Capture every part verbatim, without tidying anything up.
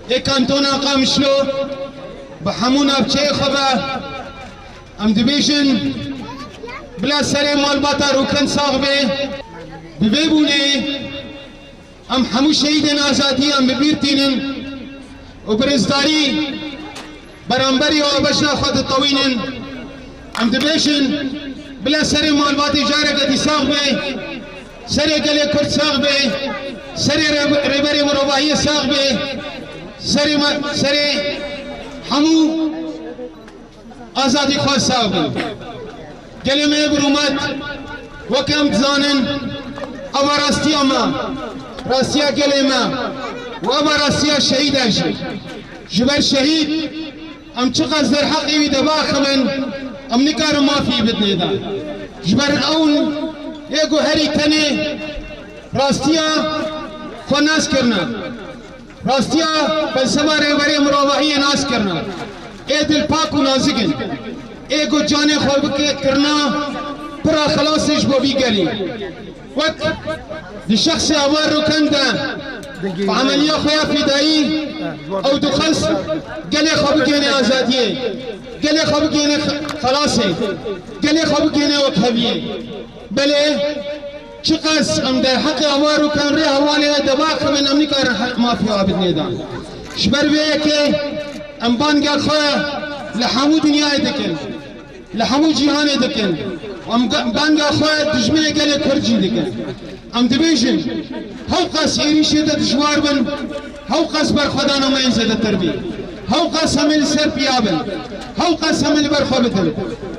Ê kantona Qamişlo bi hemû navçeyê xwe ve em dibêjin, bila serê malbata Rûken sax be. Bi vê bûnê em hemû şehîdên azadiyê em bi bîr tînin û bi rêzdarî beramberî û bejna xwe ditewînin. Em dibêjin, bila serê malbatê careke dî sax be, serê gelê Kurd sax be, serê rê-, rêberê mirovahiyê sax be, serê me-, serê hemû azadîxwaz sax bin. Gelê me yê birûmet, wek em dizanin, eva rastiya me, rastiya gelê me û eva rastiya şehîda jî. Ji ber şehîd em çiqas derheqê wî de biaxivin, em nikarin mafî bidinê de. Ji ber ew yê ku herî tenê rastiya xwe nas kirine. Rastiya felsefa rêberê mirovahiyê nas kirine. Ê dilpak û nazik in. Ê ku canê xwe bike kirina pira xelasê ji bo vî gelî. Wek di şexsê Heval Rûken de bi emeliya xwe ya fîdayî ew dixwest gelê xwe bigihêne azadiyê, gelê xwe bigihêne xe-, xelasê, gelê xwe bigihêne wekheviyê. Belê, çiqas em derheqê Heval Rûken rê hevalê de biaxivin, em nikarin he-, mafî wa bidinê de. Ji ber vê yekê em banga xwe li hemû dinyayê dikin. Li hemû cîhanê dikin. Em ga-, banga xwe dijminê gelê Kurd jî dikin. Em dibêjin, hewqas êrîşê de dijwar bin, hewqas berxwedana me yên zêdetir bî. Hewqas em ê li ser piya bin. Hewqas em ê li ber xwe bidin.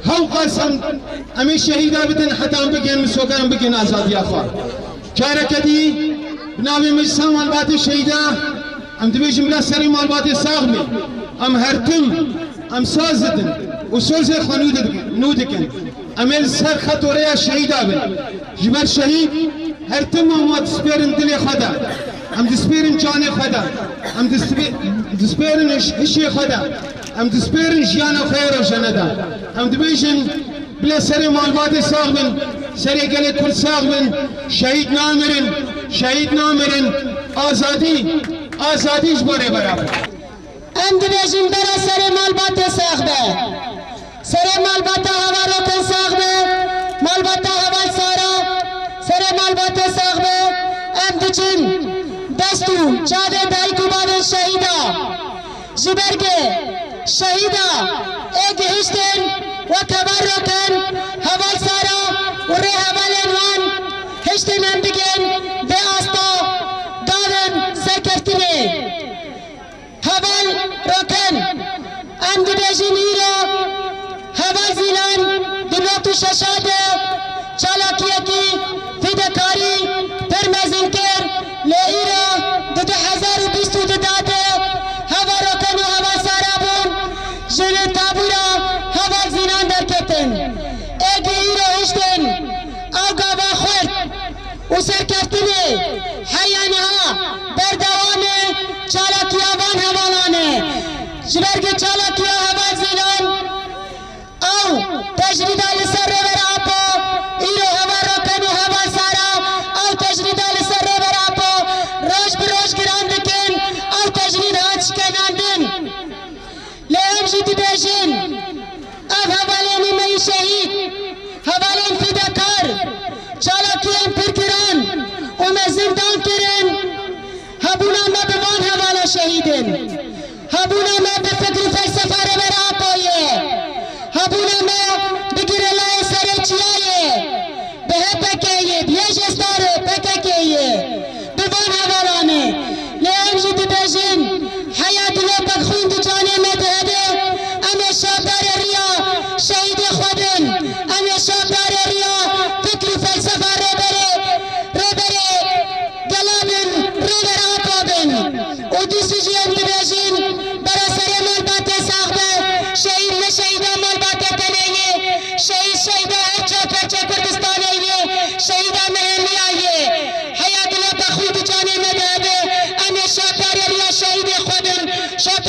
Hewqas em, em ê şehîda bidin heta em bigihên misoga, em bigihên azadiya xwe. Careke dî bi navê Meclisa Malbatê Şehîda em dibêjin, bila serê malbatê sax be. Em her tim, em saz didin û sozê xwe nû didikin, nû dikin. Em ê li ser xet û rêya şehîda bin. Ji ber şehîd her tim em we dispêrin dilê xwe de. Em dispêrin canê xwe de. Em dispê-, dispêrin hiş-, hişê xwe de. Em dispêrin jiyana xwe yê rojane de. Em dibêjin, bila serê malbatê sax bin, serê gelê Kurd sax bin, şehîd namirin, şehîd namirin, azadî, azadî ji bo rêbera be. Em dibêjin bera serê malbatê sax be. Serê malbata Heval Rûken sax be. Malbata Heval Sara, serê malbatê sax be. Em diçin dest û çavê dayik û bavên şehîda. Ji ber ku şehîda ê gihiştin wek Heval Rûken, Heval Sara û rêhevalên wan hiştin em bigên vê asta gavên serkeftinê. Heval Rûken, em dibêjin îro Heval Zîlan di nod û şeşa de çalakiyekî fîdekarî pir mezin kir, lê îro di du hezar û bîst û du de Heval Rûken û Heval Sara bûn ji li tabûra Heval Zîlan derketin. Ê ku îro hiştin ew gava xurt û serkeftinê heya niha berdewamê çalakiya van hevalan e. Ji ber ku çalakiya Heval Zîlan ew tecrîda li ser Rêber Apo, îro Heval Rûken û Heval Sara, ew tecrîda li ser Rêber Apo roj bi roj giran dikin, ew tecrîd hat şikenandin. Lê em jî dibêjin, ev hevalên me yî şehîd, hevalên fîdekar, çalakiyên pir giran û mezin dan kirin, hebûna me bi van hevala şehîd in. Hebûna me bi fikr û felsefa Rêber Apo ye. Hebûna me bi girêlayê serê çiyayê, bi H P K yê, bi Y J Starê, P K K yê, bi van hevalan e. Lê em jî dibêjin, heya dilopek xwîn di canê me de hebe, em ê şopdarê riya şehîdê xwe bin, em ê şopdarê riya fikr û felsefa rêberê, rêberê gela bin, Rêber Apo bin. Û dîsî jî em dibêjin, bera serê malbatê sax be, şehîd ne şehîda malbatê tenê yê, şehîd şehîda her çar perçê Kurdistanê yê, şehîda Mehemiya yê. Heya dilê te xwîn di canê me de hebe, em ê şopdarê riya şehîdê xwe bin, şop